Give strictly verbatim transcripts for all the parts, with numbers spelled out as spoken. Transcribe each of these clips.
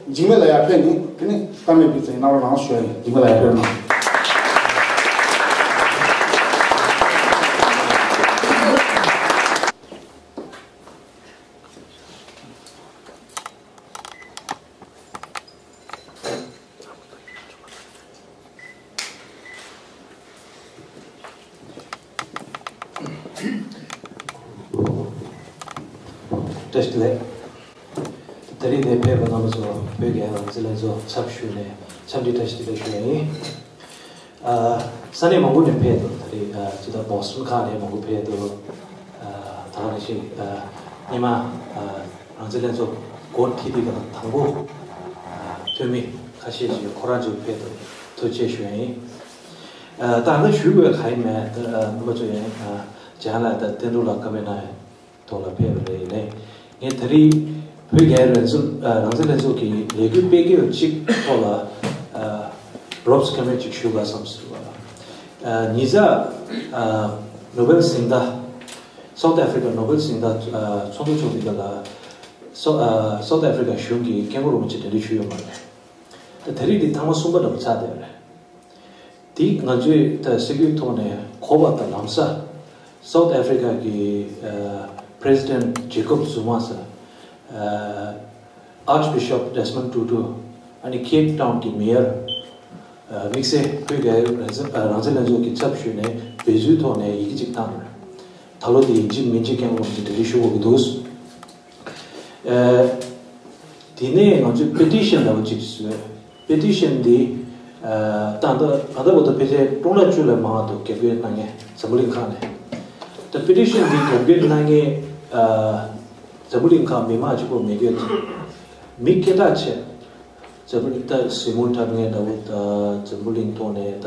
འཇིགས་མེད་ལ་ཡར་ཕེབས་ནས་དེ་ནས་གཏམ་སྨྲས་པའི་ཚེ་གནང་རོགས་གནང་ཞུ་ཡ་ཡིན། འཇིགས་མེད་ལ་ཡར་ཕེབས་གནང་། བཀྲ་ཤིས་བདེ་ལེགས། ད་རེས་འདིར་ཕེབས་པ་རྣམ་པ་ཚོ་བོད་རྒྱལ་ཡོངས་རང་བཙན་ལྷན་ཚོགས་ཚབ་ཞུས་ནས་འཚམས་འདྲི་བཀྲ་ཤིས་བདེ་ལེགས་ཞུ་ཡ་ཡིན། ཨ། ས་གནས་མང་པོ་ནས་ཕེབས་འདུག་ད་རེས་ཨ་ཅི་ད་བོ་སི་ཊོན་ཁག་ནས་མང་པོ་ཕེབས་འདུག་ཨ། ད་ག་ནང་བཞིན་ཨ་སྔོན་མ་ཨ་རང་བཙན་ལྷན་ཚོགས་འགོ་ཁྲིད་དུས་ཀྱི་དང་པོ་ཨ་ཐོན་མི་ཁ་ཤས་ཤིག་ཁོ་རང་ཚོ་ཕེབས་འདུག་ཐུགས་རྗེ་ཆེ་ཞུ་ཡ་ཡིན། ཨ། ད་ལྟ་ཞུ་དགོས་གང་ཡང་མེད། ད་ཨ་རྣམ་པ་ཚོ་ཡང་ཨ་རྒྱ་ལ་ད་བསྟན་འགྲོ་ལ་བཀའ་མོལ་གནང་ཡ་ཐོག་ལ་ཕེབས་པ་རེད། ཡིན་ནའི་ངས་ད་རེས་བོད་རྒྱལ་ཡོངས་རང་བཙན་ཨ་རང་བཙན་ལྷན་ཚོགས་ཀྱི་ལས་འགུལ་སྤེལ་མཁན་གཅིག་ཐོག་ལ་ཨ་རོབ་ཙམ་བཀའ་མོལ་ཅིག་ཞུ་དགོས་བསམ་སོང་། ཨ། ཉེ་ཆར་ཨ་ནོ་བེལ་གཟེངས་རྟགས། South Africa ནོ་བེལ་གཟེངས་རྟགས་ཨ་ཚོགས་འདུ་ཚོགས་དུས་སྐབས་ལ་སོ་ཨ་South Africa གཞུང་གི་སྐད་འབོད་རིན་པོ་ཆེ་གདན་འདྲེན་ཞུས་ཡོད་མ་རེད། ད་ད་རེས་འདི་ཐེངས་མ་གསུམ་པ་འདྲ་པོ་ཆགས་བསྡད་པ་རེད། འདི་ང་ཚོས་ད་སྲིད་བྱུས་ཐོག་ནས་གོ་བ་དང་ལམ་སང་South Africa གི་ཨ་President Jacob Zuma ཟེར། ཨ། Archbishop Desmond Tutu། ཨ་ནི་Cape Town གི་Mayor། ཨ། དམིགས་བསལ་བོད་རྒྱལ་ཡོངས་རང་བཙན་ཨ་རང་བཙན་ལྷན་ཚོགས་ཀྱི་ཚབ་ཞུས་ནས་འབད་བརྩོན་ཐོག་ནས་ཡི་གེ་གཅིག་བཏང་། ད་ལོ་འདི་ཡིན་གཅིག་མིན་གཅིག་སྐད་འབོད་རིན་པོ་ཆེ་གདན་འདྲེན་ཞུ་དགོས་ཀྱི་འདུག་ཨ། དེ་ནས་ང་ཚོས་པེ་ཊི་ཤན་འདྲ་པོ་ཅིག་བཟོས། པེ་ཊི་ཤན་འདི་ཨ་ད་ལྟ་ད་ལྟ་བར་དུ་ཕལ་ཆེར་སྟོང་ཕྲག་བཅུ་ལས་མང་བ་འདུག་རྒྱབ་སྐྱོར་གནང་མཁན་འཛམ་བུ་གླིང་ཁག་ནས། ད་པེ་ཊི་ཤན་འདི་རྒྱབ་སྐྱོར་གནང་མཁན་ཨ་འཛམ་བུ་གླིང་ཁག་མི་མང་གཅིག་པོ་མེད་ཀྱི་འདུག་མི་སྐད་གྲགས་ཆེ། འཛམ་བུ་གླིང་ད་སི་མོན་ཐབ་ངེས་འདྲ་པོ་ད་འཛམ་བུ་གླིང་ཐོག་ནས་ད་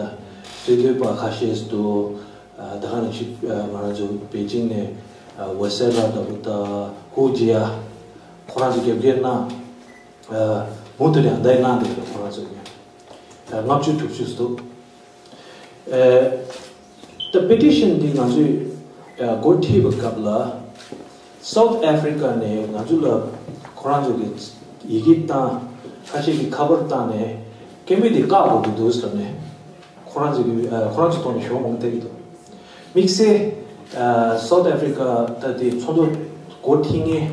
རྩོད་དཔོན་པ་ཁ་ཤས་འདུག་ཨ། ད་ག་ནང་བཞིན་ཨ་ང་རང་ཚོ་པེ་ཅིང་ནས་ཨ་ཝེ་སེ་ར་འདྲ་པོ་ད་ཧུ་ཇི་ཡ། ཁོ་རང་ཚོ་རྒྱབ་སྐྱོར་གནང་། ཨ། མུ་མཐུད་ནས་ཨ་འདའི་གནང་བསྡད་ཡོད། ཁོ་རང་ཚོ་ཡང་ཨ་ལྔ་བཅུ་དྲུག་ཅུ་འདུག་ཨ། ད་པེ་ཊི་ཤན་འདི་ང་ཚོས་ཨ་འགོ་ཁྲིད་པའི་སྐབས་ལ་South Africa ནས་ང་ཚོ་ལ་ཁོ་རང་ཚོ་གི་ཡི་གེ་བཏང་། ཁ་ཤས་ཀྱིས་ཁ་པར་བཏང་ནས་སྐད་འབོད་འདི་བཀག་དགོས་ཀྱི་འདུག་ཟེར་ནས། ཁོ་རང་ཚོ་གི་ཨ་ཁོ་རང་ཚོ་ཐོག་ནས་ཞུ་བ་མང་པོ་བསྡད་ཀྱི་འདུག་དམིགས་བསལ་ཨ་South Africa ད་དེ་ཚོགས་འདུ་འགོ་ཁྲིད་མཁན་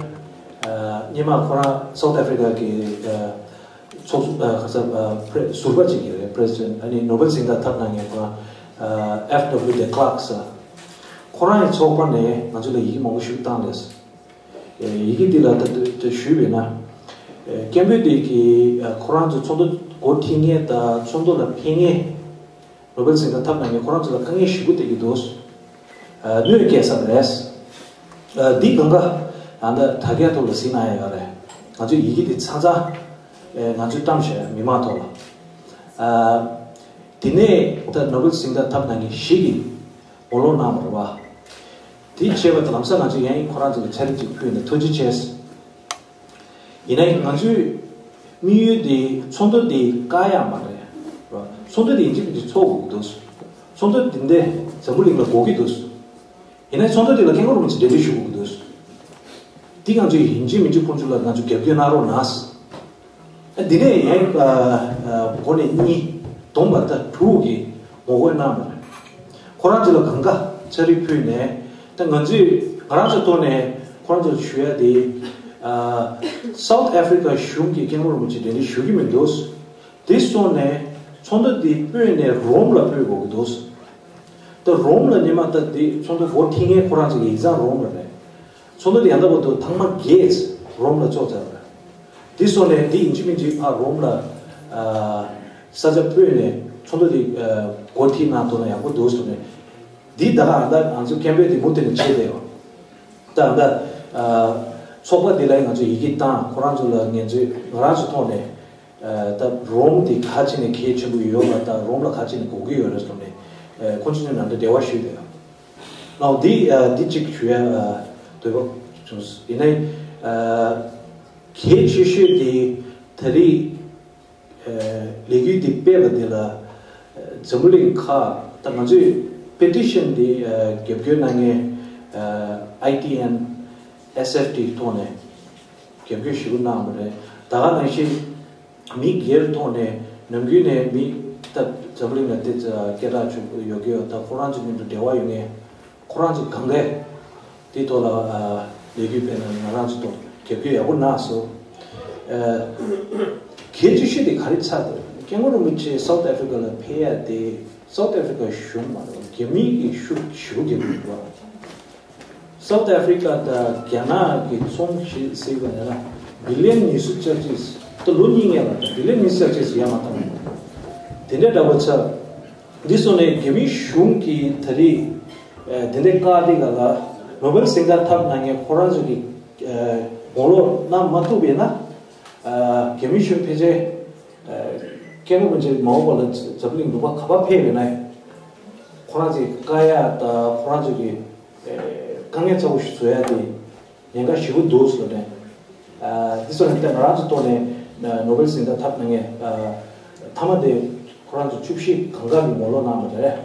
ཨ་སྔོན་མ་ཁོ་རང་South Africa གི་ཨ་ཚོགས་ཨ་ག་ས་ཨ་པྲེ་ཟུར་པ་ཅིག་ཡོད་རེད། President ཨ་ནི་ནོ་བེལ་གཟེངས་རྟགས་ཐོབ་གནང་མཁན་ཁོ་རང་ཨ་F W de Klerk ཟེར། ཁོ་རང་གི་ཚོགས་པ་ནས་ང་ཚོ་ལ་ཡི་གེ་མང་པོ་ཞིག་བཏང་རེད། ཨེ་ཡི་གེ་འདི་ལ་ད་ད་ཞུས་པས་ན། ཨེ་སྐད་འབོད་འདི་གིས་ཨ་ཁོ་རང་ཚོ་ཚོགས་འདུ་འགོ་ཁྲིད་མཁན་དང་ཚོགས་འདུ་ལ་ཕེབས་མཁན་ནོ་བེལ་གཟེངས་རྟགས་ཐོབ་གནང་མཁན་ཁོ་རང་ཚོ་ལ་དཀའ་ངལ་ཞེ་པོ་སྤྲད་ཀྱི་འདུག་ཨ་གནོད་སྐྱེལ་ས་རེད། ཨ་འདི་གང་ག་ཨ་ད་དྲ་རྒྱའི་ཐོག་ལ་གཟིགས་གནང་ཡ་ཡོད་རེད། ང་ཚོའི་ཡི་གེ་འདི་ཚང་ཚང་ཨེ་ང་ཚོས་བཀྲམ་བཞག་མི་མང་ཐོག་ལ། ཨ་དེ་ནས་ད་ནོ་བེལ་གཟེངས་རྟགས་ཐོབ་གནང་མཁན་ཞིག་གིས་ངོ་ལོག་གནང་བ་རེད་བ། དེ་བྱས་པ་དང་ལམ་སང་ང་ཚོས་ཡང་ཁོ་རང་ཚོ་ལ་ཚན་རིག་ཅིག་ཕུལ་ནས་ཐུགས་རྗེ་ཆེ། ཡིན་ན་ཡང་ང་ཚོའི་དམིགས་ཡུལ་དེ་ཚོགས་འདུ་དེ་བཀག་ཡག་མ་རེད། ཚོགས་འདུ་དེ་ཡིན་གཅིག་མིན་གཅིག་ཚོགས་དགོས་ཀྱི་འདུག་ཚོགས་འདུ་དེ་འདྲ་འཛམ་བུ་གླིང་ལ་དགོས་ཀྱི་འདུག་ཡིན་ན་ཡང་ཚོགས་འདུ་དེ་ལ་སྐད་འབོད་རིན་པོ་ཆེ་གདན་འདྲེན་ཞུ་དགོས་ཀྱི་འདུག་འདི་ང་ཚོས་ཡིན་གཅིག་མིན་གཅིག་ཁོང་ཚོ་ལ་ང་ཚོས་རྒྱབ་སྐྱོར་གནང་རོགས་གནང་། འདི་ནས་ཡང་ཨ་ཨ་འགོ་ནས་གཉིས་བསྡོམས་པ་ད་དྲུག་གི་ངོ་རྒོལ་གནང་བ་རེད། ཁོ་རང་ཚོ་ལ་གང་ག་ཚན་རིག་ཕུལ་ནས་ད་ང་ཚོས་ང་རང་ཚོའི་ཐོག་ནས་ཁོ་རང་ཚོ་ལ་ཞུ་ཡ་དེ་ཨ་South Africa གཞུང་གི་སྐད་འབོད་རིན་པོ་ཆེ་གདན་འདྲེན་ཞུ་གི་མི་འདུག་དེ་སོང་ནས་ཚོགས་འདུ་དེ་སྤོས་ནས་རོམ་ལ་སྤོས་དགོས་ཀྱི་འདུག་ད་རོམ་ལ་སྔོན་མ་ད་དེ་ཚོགས་འདུ་འགོ་ཁྲིད་མཁན་ཁོ་རང་ཚོ་གི་ཡིག་ཚང་རོམ་ལ་རེད། ཚོགས་འདུ་དེ་ཡང་ད་བར་དུ་ཐེངས་མ་བརྒྱད་རོམ་ལ་ཚོགས་ཚར་བ་རེད། དེ་སོང་ནས་དེ་ཡིན་གཅིག་མིན་གཅིག་ཕར་རོམ་ལ་ཨ་ས་ཆ་སྤོས་ནས་ཚོགས་འདུ་དེ་ཨ་འགོ་ཁྲིད་གནང་ཐུབ་ན་ཡག་པོ་འདུག་བསམ་ནས། འདི་ད་ག་ཨ་ད་ང་ཚོ་ཁེམ་པེ་དེ་མུ་མཐུད་ནས་བྱས་བསྡད་ཡོད། ད་ཨ་ད་ཨ་ཚོགས་པ་དེ་ལ་ང་ཚོ་ཡི་གེ་བཏང་། ཁོ་རང་ཚོ་ལ་ངེད་ཚོས་ང་རང་ཚོ་ཐོག་ནས་ཨ་ད་རོམ་དེ་ག་ཅི་ནས་གལ་ཆེན་པོ་ཡོད་པ་དང་རོམ་ལ་ག་ཅི་ནས་དགོས་ཀྱི་ཡོད་རེད་བསམ་ནས་ཨ་ཁོ་ཚོ་ནས་ནང་དུ་འབྲེལ་བ་ཞུས་བསྡད་ཡོད། ཨོ་འདི་ཨ་འདི་གཅིག་ཞུ་ཡ་ཨ་འདོད་པ་བྱུང་སོང་། ཡིན་ནའི་ཨ་གལ་ཆེ་ཤོས་དེ་ད་རེས་ཨ་ལས་འགུལ་འདི་སྤེལ་བ་འདི་ལ་ཨ་འཛམ་བུ་གླིང་ཁག་ད་ང་ཚོས་པེ་ཊི་ཤན་འདི་ཨ་རྒྱབ་སྐྱོར་གནང་མཁན་ཨ་ཨའི་ཏི་ཨེན་ཨེས་ཨེཕ་ཊི་ཐོག་ནས་རྒྱབ་སྐྱོར་ཞུ་གནང་བ་རེད། ད་ག་ནང་བཞིན་ མི་སྒེར་ཐོག་ནས་ནམ་རྒྱུན་ནས་མི་ད་འཛམ་བུ་གླིང་ལ་དེ་སྐད་གྲགས་ཆོད་ཡོད་ཀྱི་ཡོད། ད་ཁོ་རང་ཚོ་མཉམ་དུ་འབྲེལ་བ་ཡོད་མཁན་ཁོ་རང་ཚོ་གང་གས་དེའི་ཐོག་ལ་ལས་འགུལ་སྤེལ་ན་ང་རང་ཚོ་ཐོག་རྒྱབ་སྐྱོར་ཡག་པོ་གནང་སོང་། གལ་ཆེ་ཤོས་དེ་ག་རེ་ཆགས་འདུག་སྐྱབས་མགོན་རིན་པོ་ཆེ་སའུ་ཐི་ཨ་ཕི་རི་ཀ་ལ་ཕེབས་ཡ་དེ་སའུ་ཐི་ཨ་ཕི་རི་ཀ་གཞུང་མ་གཏོགས་རྒྱ་མིའི་གི་ཤུགས་ཞེ་པོ་རྒྱབ་ཀྱི་འདུག་སའུ་ཐི་ཨ་ཕི་རི་ཀ་དང་རྒྱ་ནག་གི་ཚོང་ཞེས་ཟེར་བ་ཡིན་ན་བི་ལི་ཡན་ཉི་ཤུ་རྩ་གཅིག་ད་ལོ་གཉིས་སྔོན་ལ་ད་བི་ལི་ཡན་ཉི་ཤུ་རྩ་གཅིག་ཡར་མར་བཏང་། དེ་འདྲའི་འདྲ་པོ་ཆགས། འདི་སོང་ནས་རྒྱ་མིའི་གཞུང་གིས་ད་རེས་དེ་འདྲའི་བཀག་དེ་ག་ལ་ནོ་བེལ་གཟེངས་རྟགས་ཐོབ་གནང་མཁན་ཁོ་རང་ཚོ་གིས་ངོ་ལོག་གནང་མ་ཐུབ་པས་ན་རྒྱ་མིའི་གཞུང་ཕལ་ཆེར་སྐྱབས་མགོན་རིན་པོ་ཆེ་མ་འོངས་པ་ལ་འཛམ་བུ་གླིང་ལུང་པ་ག་པར་ཕེབས་པས་ན་ཁོ་རང་ཚོའི་བཀག་ཡ་དང་ཁོ་རང་ཚོ་གི་དཀའ་ངལ་ཚ་པོ་ཞིག་བཟོ་ཡ་དེ་ཉེན་ཁ་ཞེ་པོ་འདུག་ཟེར་ནས། འདི་སོགས་ནས་ང་རང་ཚོ་ཐོག་ནས་ནོ་བེལ་གཟེངས་རྟགས་ཐོབ་གནང་མཁན་མཐའ་མ་དེ་ཁོ་རང་ཚོ་བཅུ་བཞི་གང་ག་གི་ངོ་ལོག་གནང་བ་རེད།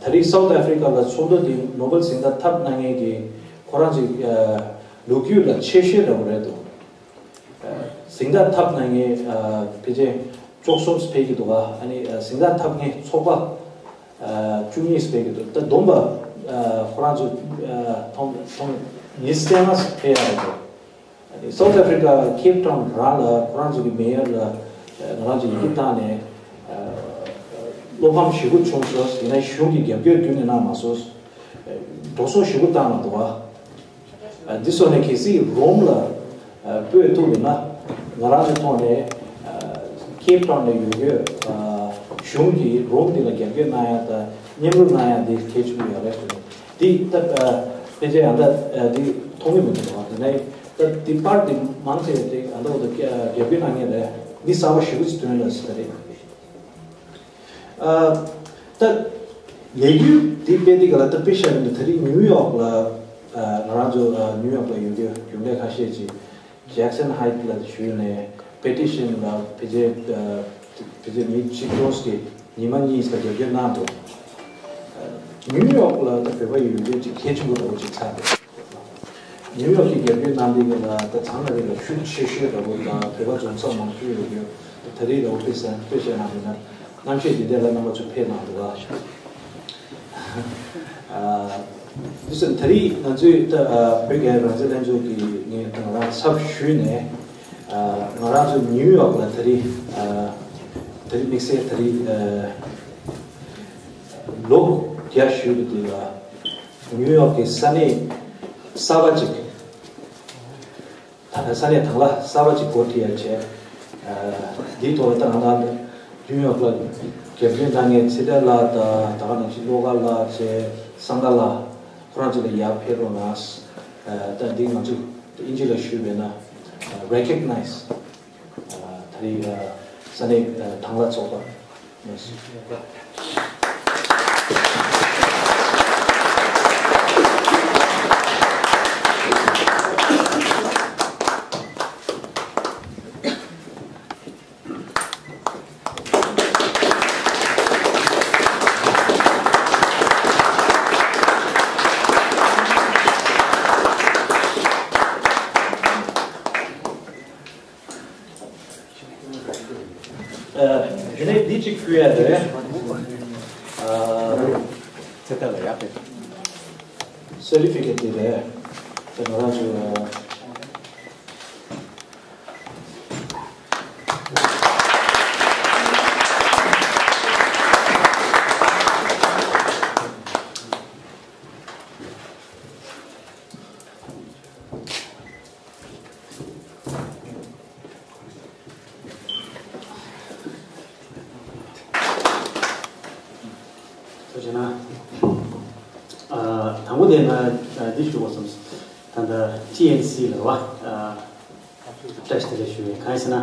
ད་རེས་སའུ་ཐི་ཨ་ཕི་རི་ཀ་ལ་ཚོགས་འདུ་དེ་ནོ་བེལ་གཟེངས་རྟགས་ཐོབ་གནང་མཁན་གྱི་ཁོ་རང་ཚོའི་ལོ་རྒྱུས་ལ་ཆེ་ཤོས་འདྲ་པོ་རེད་འདུག་གཟེངས་རྟགས་ཐོབ་གནང་མཁན་ཕལ་ཆེར་བཅུ་གསུམ་ཕེབས་ཀྱི་འདུག་ག་ཨ་ནི་གཟེངས་རྟགས་ཐོབ་མཁན་ཚོགས་པ་བཅུ་གཉིས་ཕེབས་ཀྱི་འདུག་ད་བསྡོམས་པ་ཁོ་རང་ཚོ་ཐོང་ཐོང་ཉི་ཤུ་རྩ་ལྔ་ཕེབས་ཡ་རེད་འདུག་ཨ་ནི་སའུ་ཐི་ཨ་ཕི་རི་ཀ་ཁེབ་ཊའུན་རང་ལ་ཁོ་རང་ཚོ་གི་མེ་ཡར་ལ་ང་རང་ཚོ་ཡི་གེ་བཏང་ནས་བློ་ཕམ་ཞེ་པོ་བྱུང་སོང་། ཡིན་ན་གཞུང་གི་རྒྱབ་སྐྱོར་རྒྱུན་ནས་གནང་མ་སོང་། སྡུག་སོ་ཞེ་པོ་བཏང་མ་འདུག་ག་འདི་སོགས་ནས་གལ་སྲིད་རོམ་ལ་སྤོས་ཐུབ་ཡོད་ན་ང་རང་ཚོའི་ཐོག་ནས་ཁེབ་ཊའུན་ནས་ཡོད་ཡོད་གཞུང་གིས་རོམ་འདི་ལ་རྒྱབ་སྐྱོར་གནང་ཡ་དང་མཉམ་རུབ་གནང་ཡ་འདི་གལ་ཆེན་པོ་ཡོད་རེད་ཟེར་ནས་འདི་ད་ཕལ་ཆེར་ཡང་ད་འདི་མཐོང་གི་མི་འདུག་བ། དེ་ནས་ད་འདི་པར་འདི་མང་ཆེ་འདི་ཡང་ད་འོ་ད་རྒྱབ་སྐྱོར་གནང་མཁན་རེད། མི་གསར་པ་ཞེ་པོ་ཅིག་ཐོན་ཡོད་ལ་ཟེར་ད་རེད། ད་ལས་འགུལ་འདི་སྤེལ་དུས་ག་ལ་ད་དཔེ་བཞག་ན་ད་རེས་ནིའུ་ཡོག་ལ་ང་རང་ཚོ་ནིའུ་ཡོག་ལ་ཡོད་རྒྱུ་རྒྱུན་ལས་ཁ་ཤས་ཀྱིས་ཇེག་སན་ཧའེ་ཊི་ལ་ཞུས་ནས་པེ་ཊི་ཤན་ལ་ཕལ་ཆེར་ཕལ་ཆེར་མི་ཆིག་སྟོང་གི་ཉི་མ་གཉིས་ལ་རྒྱབ་སྐྱོར་གནང་འདུག་ནིའུ་ཡོག་ལ་ད་བོད་པ་ཡོད་རྒྱུ་ཅིག་གལ་ཆེན་པོ་འདྲ་བོ་ཅིག་ཆགས་འདུག་ནིའུ་ཡོག་གི་རྒྱབ་སྐྱོར་གནང་འདི་ག་ལ་ད་ཚང་མ་རེ་ལ་ཤུགས་ཆེ་ཤོས་འདྲ་བོ་དང་བོད་པ་འཛོམས་ས་མང་ཤོས་ཡོད་རྒྱུ་ད་རེས་འདྲ་བོ་དཔེ་བཞག་དཔེ་བཞག་གནང་འདུག་ན། གནམ་གཤིས་འདི་འདྲ་ལ་རྣམ་པ་ཚོ་ཕེབས་གནང་འདུག་ག་ཨ་འདི་ཚོ་ད་རེས་ང་ཚོའི་ད་ཨ་བོད་རྒྱ་རང་བཙན་ལྷན་ཚོགས་ཀྱི་ངས་ད་ང་རང་ཚབ་ཞུས་ནས་ཨ་ང་རང་ཚོ་ནིའུ་ཡོག་ལ་ད་རེས་ཨ་ད་རེས་དམིགས་བསལ་ད་རེས་ཨ་ལོ་བརྒྱ་ཞུས་པ་དེ་ལ་ནིའུ་ཡོག་གི་ས་གནས་གསར་པ་ཅིག་ད་ལྟ་ས་གནས་དང་བླངས་གསར་པ་ཅིག་འགོ་ཁྲིད་ཡ་བྱས། ཨ་འདིའི་ཐོག་ལ་ད་ང་རང་ནིའུ་ཡོག་ལ་རྒྱབ་སྐྱོར་གནང་མཁན་ཚེ་བརྟན་ལགས་དང་ད་ག་ནང་བཞིན་བློ་དགའ་ལགས་བྱས་སངས་དགའ་ལགས་ཁོ་རང་ཚོ་ལ་ཡར་ཕེབས་རོགས་གནང་། ཨ་ད་འདི་ང་ཚོ་ཨིན་ཇི་ལ་ཞུས་པས་ན་recognize ཨ་ད་རེས་ཨ་ས་གནས་ཨ་དང་བླངས་ཚོགས་པ། ཨ་དེ་ནས་འདི་གཅིག་ཕུལ་ཡ་རེད། ཨ་ཚེ་ཐར་ལ་ཡག་པས། སར་ཊི་ཕི་ཀེཊ་དེ་རེད། དེ་ང་རང་ཚོ་ཐུགས་རྗེ་གནང་། ཨ་དང་པོ་དེ་ང་ཨ་འདི་ཞུ་དགོས་བསམ། ད་ལྟ་ཊི་ཨེན་སི་ལ་རེད་བ། ཨ་བཀྲ་ཤིས་བདེ་ལེགས་ཞུ་བའི་གང་ཡིན་ཟེར་ན།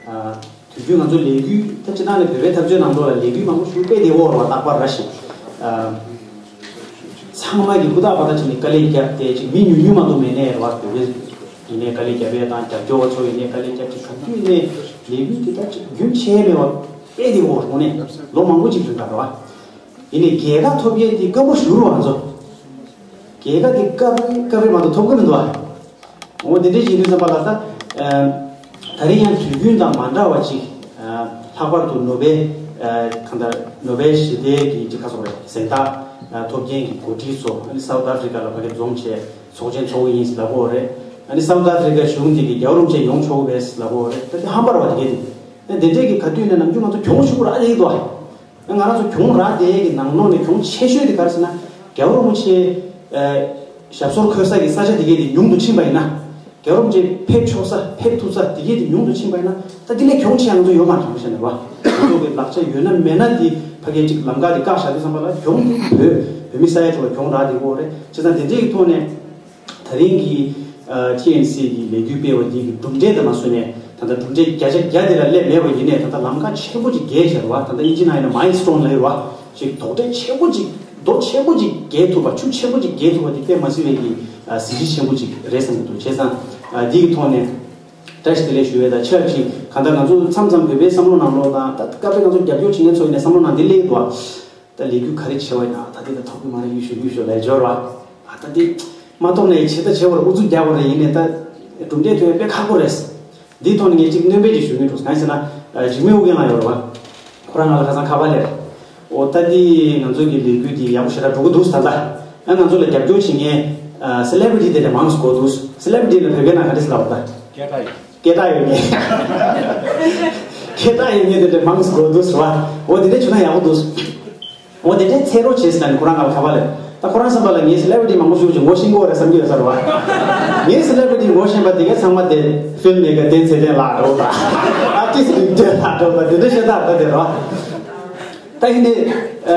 ཨ་དུས་རྒྱུན་ང་ཚོ་ལས་འགུལ་ད་སྤྱིར་བཏང་ནས་བོད་པའི་འཐབ་རྩོད་ནང་ལོགས་ལ་ལས་འགུལ་མང་པོ་ཞིག་སྤེལ་བསྡད་ཡོད་རེད་བ། རྟག་པར་ར་ཞིག་ཨ་ཚང་མ་གིས་ཧུར་ཐག་པ་ཐག་བྱས་ནས་དཀའ་ལས་བརྒྱབ་སྟེ་ཅིག་མི་ཉུང་ཉུང་མ་གཏོགས་མེད་ནའི་རེད་བ། བོད་པའི་ཡིན་ནའི་དཀའ་ལས་བརྒྱབ་ཡས་དང་རྒྱབ་སྐྱོར་བ་ཚོ་ཡིན་ནའི་དཀའ་ལས་བརྒྱབ་ཅིག་གང་དུས་ནས་ལས་འགུལ་དེ་ད་ཅིག་རྒྱུན་ཆད་མེད་པར་སྤེལ་བསྡད་ཡོད་རེད་དངོས་གནས་ལོ་མང་པོ་ཅིག་རིང་ལ་རེད་བ། ཡིན་ནའི་རྒྱལ་ཁ་ཐོབ་ཡས་དེ་སྐམ་པོ་ཞིག་རེད་བ། ང་ཚོ་རྒྱལ་ཁ་དེ་སྐབས་རེ་སྐབས་རེ་མ་གཏོགས་ཐོབ་ཀྱི་མི་འདུག་བ། འོ་དེ་འདྲའི་བྱེད་དུས་ཙམ་པ་ལ་ད། ཨ་ ད་རིང་ཡང་དུས་རྒྱུན་དང་མ་འདྲ་བ་ཅིག་ལྷག་པར་དུ་ནོ་བེལ་གང་ལྟར་ནོ་བེལ་ཞི་བདེའི་གི་ཅིག་ཁ་སོགས་རེད། གཟེངས་རྟགས་ཐོབ་མཁན་གྱི་འགོ་ཁྲིད་ཚོ་ཨ་ནི་སའུ་ཐི་ཨ་ཕི་རི་ཀ་ལ་ཕ་གི་འཛོམས་བྱས་ཚོགས་ཆེན་ཚོགས་ཀྱི་ཡིན་ལབ་ཀྱི་ཡོད་རེད། ཨ་ནི་སའུ་ཐི་ཨ་ཕི་རི་ཀ་གཞུང་འདི་གི་རྒྱལ་བ་རིན་པོ་ཆེ་ཡོང་ཆོག་གི་རེད་ལབ་ཀྱི་ཡོད་རེད། ད་དེ་ཧམ་པ་རེད་བ། དེ་གས་དེ་དེ་འདྲས་ཀྱི་ག་དུས་ནས་ནམ་རྒྱུན་ང་ཚོ་གྱོང་ཞུ་ར་ཨ་ཡིག་དོ། ང་རང་ཚོ་གྱོང་རག་བསྡད་ཀྱི་ནང་ནང་ནས་གྱོང་ཆེ་ཤོས་དེ་ག་རེ་ཟེར་ན། རྒྱལ་བ་རིན་པོ་ཆེ་ཞབས་སོར་འཁོད་ས་གི་ས་ཆ་དེ་གས་དེ་ཉུང་དུ་ཕྱིན་པ་ཡིན་ན། རྒྱལ་བ་རིན་པོ་ཆེ་ཕེབས་ཆོག་ས་ཕེབས་ཐུབ་ས་དེ་གས་དེ་ཉུང་དུ་ཕྱིན་པ་ཡིན་ན། ད་དེ་ལས་གྱོང་ཆེ་ང་ཚོ་ཡོད་མ་རེད། དྲང་པོ་བཤད་ན་རེད་བ། ང་ཚོ་གི་ལག་ཆ་ཡོད་ན་མེད་ན་དེ་ཕ་གིའི་ཅིག་ལམ་ཁ་དེ་བཀག་བཞག་དུས་ཙམ་པ་ལ་གྱོང་དེ་བོད་བོད་མི་ས་ཡ་དྲུག་ལ་གྱོང་རག་བསྡད་ཀྱི་ཡོད་རེད། བྱས་ཙང་དེ་འདྲས་ཀྱི་ཐོག་ནས། ད་རིང་གི་ཨ་ཊི་ཨེན་སི་གི་ལས་འགུལ་སྤེལ་བ་འདི་གི་གྲུབ་འབྲས་དང་མ་བཟོས་ནས། ད་ལྟ་གྲུབ་འབྲས་བརྒྱ་ཆ་བརྒྱ་དེ་ལ་སླེབས་མེད་པ་ཡིན་ནའི། ད་ལྟ་ལམ་ཁ་ཆེན་པོ་ཅིག་བརྒལ་བཞག་རེད་བ། ད་ལྟ་དབྱིན་ཇི་ནང་ཡིན་ན་མའི་ལི་སི་ཊོན་ལབ་ཀྱི་རེད་བ། ཅིག་རྡོག་ཁྲེས་ཆེན་པོ་ཅིག་རྡོ་ཆེན་པོ་ཅིག་བརྒལ་ཐུབ་པ། ཆུ་ཆེན་པོ་ཅིག་བརྒལ་ཐུབ་པ་འདི་དཔེ་མ་སྲིད་པའི་གི་ཨ་གཟི་བརྗིད་ཆེན་པོ་ཅིག་རེད་བསམ་གྱི་འདུག་བྱས་ཙང་ཨ་འདི་གི་ཐོག་ནས་བཀྲ་ཤིས་བདེ་ལེགས་ཞུ་བའི་ད་ཆབས་ཅིག་གང་ལྟར་ང་ཚོ་མཚམས་མཚམས་བོད་པའི་བསམ་བློ་ནང་ལོགས་དང་། ད་སྐབས་རེ་ང་ཚོ་རྒྱབ་སྐྱོར་བྱེད་མཁན་ཚོ་ཡིན་ནའི་བསམ་བློ་ནང་འདི་སླེབས་འདུག་བ། ད་ལས་འགུལ་ག་རེ་བྱས་པ་ཡིན་ན། ད་འདི་ལ་ཐོབ་གི་མ་རེད། ཡུལ་ཤུལ་ཡུལ་ཤུལ་ལ་འབྱོར་བ། ཨ་ད་འདི་མ་ཐོབ་ནའི་བྱེད་ད་བྱེད་པར་ཨུ་ཚུགས་རྒྱག་དགོས་རེད། ཡིན་ནའི་ད་གྲུབ་འབྲས་ཐོན་ཡ་དཔེ་ཁག་པོ་རེད། འདིའི་ཐོག་ནས་ངས་གཅིག་སྣོན་པ་ཅིག་ཞུ་གི་འདུག་གང་ཡིན་ཟེར་ན། འཇིགས་མེད་ཨོ་རྒྱན་ལགས་ཡོད་རེད་བ། ཁོ་རང་ང་ལ་ཁ་སང་ཁ་པར་སླེབས། ཨོ་ད་འདི་ང་ཚོ་གི་ལས་འགུལ་འདི་ཡག་པོ་ཞེ་དྲག་འགྲོ་གི་འདུག་ད་ལྟ། ཨ་ང་ཚོ་ལ་རྒྱབ་སྐྱོར་བྱེད་མཁན་སེ་ལེ་བྷི་རི་ཊི་དེ་འདྲ་མང་ཙམ་དགོས་འདུག་སེ་ལེ་བྷི་རི་ཊི་ལ་བོད་སྐད་ནང་ག་རེ་ཟེར་ལབ་པ་ད། སྐད་གྲགས་ཡོད་མཁན། སྐད་གྲགས་ཡོད་མཁན། སྐད་གྲགས་ཡོད་མཁན་དེ་འདྲ་མང་ཙམ་དགོས་འདུག་ཟེར་བ། འོ་དེ་འདྲ་བྱུང་ན་ཡག་པོ་འདུག་འོ་དེ་འདྲ་འཚོལ་རོགས་བྱེད་ཟེར་ནས་ཁོ་རང་ང་ལ་ཁ་པར་སླེབས། ད་ཁོ་རང་བསམ་པ་ལ་ངས་སེ་ལེ་བྷི་རི་ཊི་མང་པོ་ཞིག་ཅིག་ངོ་ཤེས་ཀྱི་ཡོད་རེད་བསམ་གྱི་ཡོད་ས་རེད་བ། ངས་སེ་ལེ་བྷི་རི་ཊི་ངོ་ཤེས་པ་དེ་གས་ཚང་མ་དེ་ཕིལམ་མེ་ཀར་བསྟན་ཚེ་བརྟན་ལགས་འདྲ་བོ་དང་། ཨར་ཊིསི་རིག་གྲོལ་ལགས་འདྲ་བོ་དང་། དེ་འདྲ་ཤ་སྟག་རེད་བ། ད་ཡིན་ནའི་ཨ་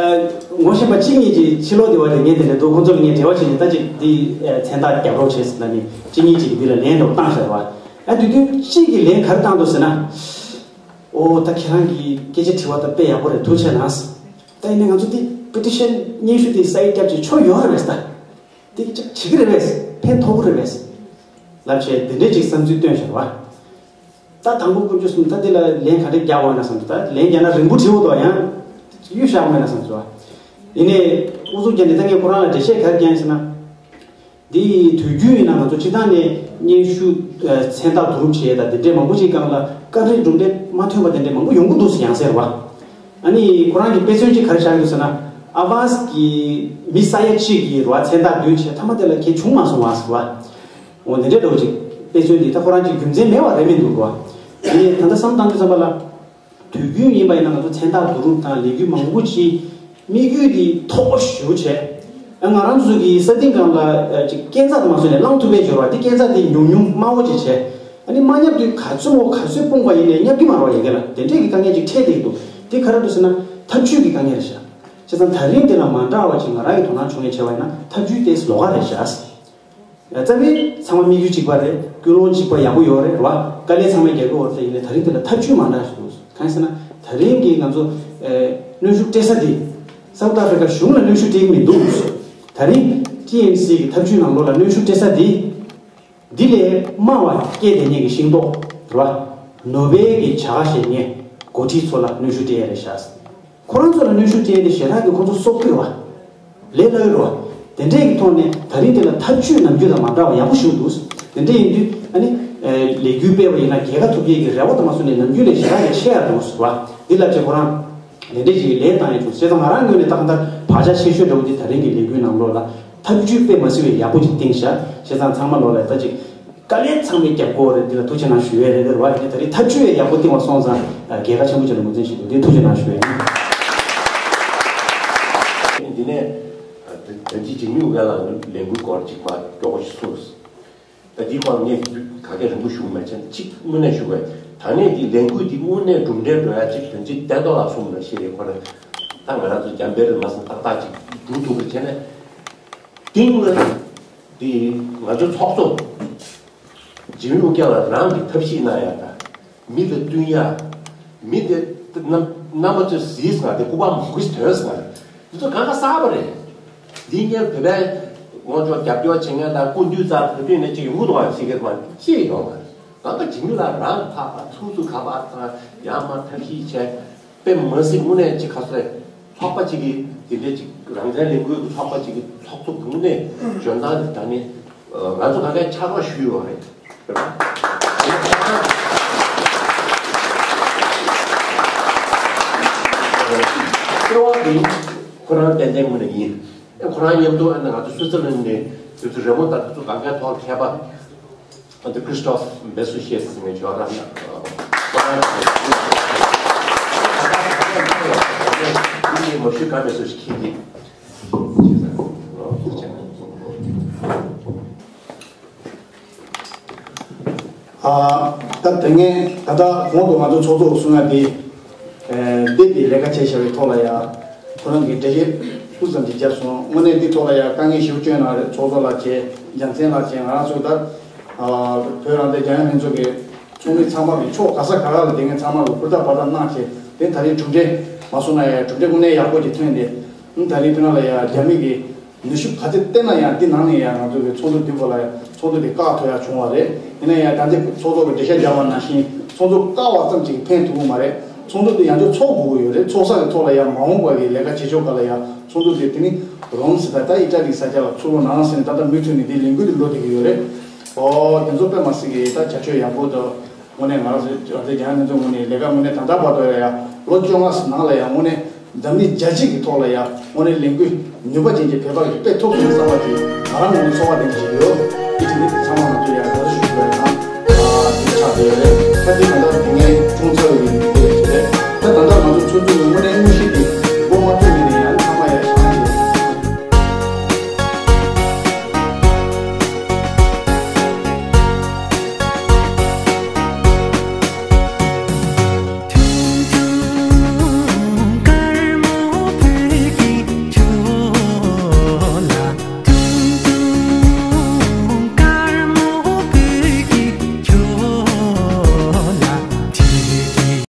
ངོ་ཤེས་པ་གཅིག་གཉིས་ཀྱིས་ཕྱི་ལོགས་དེ་བ་དེ་ངས་དེ་འདྲ་འདུག་ཁོང་ཚོ་ལ་ངས་འབྲེལ་བ་བྱས་ནས་ད་ཅིག་འདི་ཨ་མཚན་རྟགས་རྒྱབ་རོགས་བྱས་ཟེར་ལབ་ནས་གཅིག་གཉིས་ཅིག་གིས་འདི་ལ་ལན་འདྲ་བོ་བཏང་བཞག་རེད་བ། ཨ་དེ་དུས་གཅིག་གིས་ལན་ག་རེ་བཏང་འདུག་ཟེར་ན། ཨོ་ད་ཁྱེད་རང་གིས་སྐད་ཆ་དྲི་བ་ད་དཔེ་ཡག་པོ་རེད། ཐུགས་རྗེ་ཆེ་གནང་། ད་ཡིན་ནའི་ང་ཚོ་འདི་པེ་ཊི་ཤན་སྙན་ཞུ་དེ་སའིན་རྒྱབ་ཅིག་ཆོ་ཡོད་རེད་ད། འདི་ཅིག་བྱེད་ཀྱི་རེད་པས། ཕན་ཐོགས་ཀྱི་རེད་པས་ལབ་བྱས་དེ་འདྲའི་ཅིག་བསམ་ཚུལ་བཏོན་བཞག་རེད་བ། ད་དང་པོ་དཀོན་མཆོག་གསུམ། ད་འདི་ལ་ལན་ག་འདྲ་རྒྱག་དགོས་ན་བསམ་དུས། ད་ལན་རྒྱག་ན་རིང་པོ་བྲིས་འོ་དོ། ཡང་གཡུག་བཞག་མེད་ན་བསམ་དུས། ཡིན་ནའི་ཨུ་ཚུགས་བརྒྱབ་ནས་ད་ངས་ཁོ་རང་ལ་འགྲེལ་བཤད་ག་རེ་རྒྱག་ཡིན་ཟེར་ན། འདི་དུས་རྒྱུན་ཡིན་ན་ང་ཚོ་སྤྱིར་བཏང་ནས་སྙན་ཞུ་ཨ་མཚན་རྟགས་བསྡུ་རུབ་བྱས་དང་དེ་འདྲའི་མང་པོ་ཞིག་སྒང་ལ་སྐབས་རེ་གྲུབ་འབྲས་མ་ཐོན་པ་དེ་འདྲའི་མང་པོ་ཡོང་གི་འདུག་ཟེར། ཡང་སེ་རེད་བ། ཨ་ནི་ཁོ་རང་གིས་དཔེ་མཚོན་ཅིག་ག་རེ་བཞག་གི་འདུག་ཟེར་ན། ཨ་ཝཱན་སི་གི་མི་ས་ཡ་གཅིག་གིས་རེད་བ་མཚན་རྟགས་བསྡུས་བྱས། མཐའ་མ་དེ་ལ་གང་ཡང་བྱུང་མ་སོང་བ་ཟེར་བ། འོ་འདི་འདྲའི་འདྲ་བོ་ཅིག་དཔེ་མཚོན་འདི་ད་ཁོ་རང་གི་རྒྱུ་མཚན་མེད་པ་རེད་མི་འདུག་རེད་བ། ཨ་ནི་ད་ལྟ་བསམ་བཏང་དུས་ཙམ་པ་ལ། དུས་རྒྱུན་ཡིན་པ་ཡིན་ན་ང་ཚོ་མཚན་རྟགས་བསྡུ་རུབ་དང་ལས་འགུལ་མང་པོ་ཅིག་དམིགས་ཡུལ་འདི་མཐོ་པོ་ཞེ་པོ་བྱས། ཨ་ང་རང་ཚོ་གི་ས་སྟེང་སྒང་ལ་ཨ་ཅིག་སྐས་འཛེག་མ་བཟོས་ནས་ལངས་ཐུབ་པའི་འབྱོར་བ་འདི། སྐས་འཛེག་འདི་ཉུང་ཉུང་དམའ་བོ་ཅིག་བྱས། ཨ་ནི་མ་བསྙབ་དུས་ག་ཚོད་མོ་ག་ཚོད་སྤུངས་པ་ཡིན་ནའི་བསྙབ་ཀྱི་མ་རེད་བ། ཡ་གི་ལ་དེ་འདྲས་ཀྱི་དཀའ་ངལ་ཅིག་འཕྲད་བསྡད་འདུག་དེ་ག་རེ་འདུག་ཟེར་ན་ཐབས་ཇུས་ཀྱི་དཀའ་ངལ་རེད་ཤག་བྱས་ཙང་ད་རིང་འདི་ལ་མ་འདྲ་བ་ཅིག་ང་རང་གི་དོ་སྣང་བྱུང་ཡས་བྱས་པ་ཡིན་ན། ཐབས་ཇུས་ཏོག་ཙམ་ལོགས་ཀ་རེད་ཤག་རྩ་བའི་ཚང་མ་དམིགས་ཡུལ་གཅིག་པ་རེད། ཀུན་སློང་གཅིག་པ་ཡག་པོ་ཡོད་རེད་བ། དཀའ་ལས་ཚང་མས་རྒྱག་གི་ཡོད་རེད། ཡིན་ནའི་ད་རིང་འདི་ལ་ཐབས་ཇུས་མ་འདྲ་ཞིག་འདུག་གང་ཡིན་ཟེར་ན་ད་རིང་གི་ང་ཚོ་ཨེ་གནོན་ཤུགས་སྤྲད་ས་འདི་སའུ་ཐི་ཨ་ཧྥི་རི་ཀ་གཞུང་ལ་གནོན་ཤུགས་སྤྲད་ཀྱི་མི་འདུག་ད་རིང་ཊི་ཨེན་སི་གི་ཐབས་ཇུས་ནང་ལོགས་ལ་གནོན་ཤུགས་སྤྲད་ས་འདི། འདི་ལས་དམའ་བ་སྐྱེས་བསྡད་མཁན་གྱི་ཤིང་ཏོག་རེད་བ། ནོ་བེལ་གྱི་བྱ་དགའ་བཞེས་མཁན་འགོ་ཁྲིད་ཚོ་ལ་གནོན་ཤུགས་སྤྲད་ཡ་རེད་ཤག་ཁོ་རང་ཚོ་ལ་གནོན་ཤུགས་སྤྲད་དེ་ཞེ་དྲག་གི་ཁོ་ཚོ་སྲོག་ཕུད་བ། ལས་སླ་ཡོད་རེད་བ། དེ་འདྲས་ཀྱི་ཐོག་ནས་ད་རིང་དེ་ལ་ཐབས་ཇུས་ནམ་རྒྱུན་དང་མ་འདྲ་བ་ཡག་པོ་ཞིག་འདུག་དེ་འདྲས་ཡིན་དུས་ཨ་ནི། ལས་འགུལ་སྤེལ་བ་ཡིན་ན་རྒྱལ་ཁ་ཐོབ་ཡས་ཀྱི་རེ་བ་དང་མ་སོང་ནས་ནམ་རྒྱུན་ལས་ཞེ་དྲག་ཡང་ཆེ་ཡ་འདུག་ཟེར་བ། འདི་ལ་བྱས་ཁོ་རང་དེ་འདྲས་ཀྱི་ལས་བཏང་ཡས་འདུག་བྱས་ཙང་ང་རང་ངོས་ནས་ད་གང་ལྟར་བག་ཆགས་ཆེ་ཤོས་འདྲ་བོ་འདི་ད་རིང་གི་ལས་འགུལ་ནང་ལོགས་ལ་ཐབས་ཇུས་དཔེ་མ་སྲིད་པའི་ཡག་པོ་ཅིག་བཏིང་ཤག་བྱས་ཙང་ཚང་མ་ལོག་ལ་ད་ཅིག་དཀའ་ལས་ཚང་མས་བརྒྱབ་དགོས་རེད། འདི་ལ་ཐུགས་རྗེ་གནང་ཞུ་ཡས་རེད། དེ་རེད་བ། དེ་ད་རེད། ཐབས་ཇུས་ཡག་པོ་བཏིང་བ་སོང་ཙང་རྒྱལ་ཁ་ཆེན་པོ་ཅིག་ལ་ངོས་འཛིན་ཞུ་འདུག་འདི་ཐུགས་རྗེ་གནང་ཞུ་ཡས་ཡིན། འདི་ནས་ད་ཅི་འཇིགས་མེད་ཨོ་རྒྱན་ལགས་ལས་འགུལ་སྐོར་ཅིག་མ་སྐྱོ་པོ་ཞིག་གསུངས། ད་འདི་སྐོར་ངས་ག་གེ་རིང་པོ་ཞུ་མ་བྱས། གཅིག་དངོས་གནས་ཞུ་དགོས། ད་ནས་འདི་ལས་འགུལ་འདི་དངོས་གནས་གྲུབ་འབྲས་འགྲོ་ཡ་གཅིག་དོན་གཅིག་བསྟན་རྟོགས་ལགས་གསུངས་ནང་བཞིན་རེད། ཁོ་རང་ད་ང་རང་ཚོ་འཇམ་དཔལ་རི་མ་སང་ཏག་ཏག་ཅིག་འགྲུབ་ཐུབ་པར་བྱས་ནས། དེང་སང་འདི་ང་ཚོ་ཚོགས་གཙོ་འཇིགས་མེད་ཨོ་རྒྱན་ལགས་རང་གི་ཐབས་ཤེས་གནང་ཡ་དང་། མི་དང་བསྟུན་ཡ། མི་དེ་རྣམ་རྣམ་པ་ཚོས་གཟིགས་སོང་ང་། དེ་སྐུ་པར་མང་པོ་ཞིག་ཐོན་སོང་ང་། འདི་ཚོ་གང་ག་གསར་པ་རེད། འདི་སྔོན་བོད་པའི་ངོ་ཅོག་རྒྱབ་སྐྱོར་བྱེད་མཁན་དང་སྐུ་མདུན་རྩ་བོད་དོན་ནས་ཅིག་ཡོང་གི་འདུག་བ། ཅིག་གི་མ་ཅིག་ཡོང་བ། གང་ག་འཇིགས་མེད་ལགས་རང་ཕར་ཕར་ཚུར་ཚུར་ཁ་པར་དང་ཡར་མར་ཐབས་ཤེས་བྱས། དཔེ་མ་སྲིད་དངོས་གནས་ཅིག་ག་ཚོད་རེད། ཚོགས་པ་ཅིག་གིས་དེ་འདྲའི་ཅིག་རང་བཙན་ལས་འགུལ་གྱི་ཚོགས་པ་ཅིག་གི་ཚོགས་གཙོ་དངོས་གནས་འཇོན་ཐང་དེ་ད་ནི་ང་ཚོ་གང་ག་ཕྱག་རོགས་ཞུས་ཡོད་རེད། རེད་པ། ཁོ་རང་ཏན་ཏན་ངོས་ནས་ཡིན། ཁོ་རང་མཉམ་དུ་ཨ་ནི་ང་ཚོ་སུའི་ཙི་ལན་ནས་དུས་ཚོད་རེ་མོ་ལྟར་དུས་ཚོད་གང་གའི་ཐོག་མཁས་པ་ཨ་ནི་ཀྲིས་ཏོབ་བེ་སུ་ཤེས་ཟེར་མཁན་ཅིག་ཡོད་ར། ཁོ་རང་ལ་མ་ཤི་ག་མེད་སུ་ཞིག་ཁྱེད་ཀྱིས། ཨ། ད་དེ་སྔའི་ད་ལྟ་གོང་དུ་ང་ཚོ་ཚོགས་གཙོས་གསུང་ཡ་དེ། ཨེ། འདི་དེ་ལས་ཀ་བྱས་བཞག་པའི་ཐོག་ལ་ཡ། ཁོ་རང་གིས་འགྲེལ་བཤད་སྤུ་ཙམ་ཞིག་བརྒྱབ་སོང་། དངོས་གནས་འདི་ཐོག་ལ་ཡ་དཀའ་ངལ་ཞེ་པོ་བསྐྱོན་གནང་རེད། ཚོགས་གཙོ་ལགས་བྱས། རྒྱལ་མཚན་ལགས་བྱས། ང་རང་ཚོ་ད། ཨ། བོད་རང་བཙན་རྒྱལ་ཡོངས་ལྷན་ཚོགས་ཀྱི་ཚོགས་མི་ཚང་མ་གིས་ཕྱོགས་ག་ས་ག་ར་ལ་དེ་སྔའི་ཚང་མ་གིས་ཧུར་ཐག་འབད་ཐག་གནང་བྱས། དེ་ད་རེས་གྲུབ་འབྲས་མ་སོང་ན་ཡ་གྲུབ་འབྲས་དངོས་གནས་ཡག་པོ་ཅིག་ཐོན་ཏེ། ཨ། ད་རེས་དཔེར་ན་ལ་ཡ་རྒྱ་མི་གིས། ནུས་ཤུགས་ག་ཚད་བསྟན་ན་ཡང་འདི་ནང་ནས་ཡང་ང་ཚོ་གི་ཚོགས་འདུ་འདི་སྐོར་ལ་ཚོགས་འདུ་འདི་བཀག་ཐུབ་ཡ་བྱུང་བ་རེད། ཡིན་ན་ཡང་ད་ལྟའི་ཚོགས་གཙོ་གི་འགྲེལ་བཤད་བརྒྱབ་པ་ནང་བཞིན་ཚོགས་འདུ་བཀག་པ་ཙམ་གྱིས་ཕན་ཐོགས་ཀྱི་མ་རེད། ཚོགས་འདུ་འདི་ཡང་བསྐྱར་ཚོགས་དགོས་ཀྱི་ཡོད་རེད། ཚོགས་ས་གི་ཐོག་ལ་ཡང་མ་འོངས་པ་གི་ལས་ཀ་བྱེད་ཕྱོགས་སྒང་ལ་ཡང་ཚོགས་འདུ་འདི་དེ་ནི་རོམ་ཟེར་ད་ད་ཨི་ཊ་ལི་ས་ཆ་ལ་ཚུར་ལོག་གནང་ཟེར་ནས་ད་ལྟ་མུ་མཐུད་ནས་འདི་ལས་འགུལ་འདི་འགྲོ་བསྡད་ཀྱི་ཡོད་རེད། ཨོ་དེ་ཚོ་དཔེ་མ་སྲིད་ཀྱི་ད་བྱ་སྤྱོད་ཡག་པོ་འདུག་དངོས་གནས་ང་རང་ཚོའི་རྒྱལ་ཡོངས་ལྷན་ཚོགས་ངོས་ནས་ལས་ཀ་དངོས་གནས་ད་ལྟ་བར་དུ་ལ་ཡང་ལོ་བཅོ་ལྔ་ནང་ལ་ཡང་དངོས་གནས་འཛམ་གླིང་རྒྱལ་སྤྱི་གི་ཐོག་ལ་ཡང་དངོས་གནས་ལས་འགུལ་ནུས་པ་ཅན་གྱི་བོད་པ་གི་དཔེ་ཐོབ་སོང་བསམ་པ་དེ་ང་རང་ངོས་ནས་ཚོར་བ་ལྡན་ཞིག་ཡོད། དེ་དེ་ནི་ཚང་མ་ང་ཚོ་ཡང་དགའ་བསུ་ཞུ་དགོས་ཡ་དང་། དེ་ཆགས་བསྡད་ཡོད་རེད། ད་དེ་ག་འདྲ་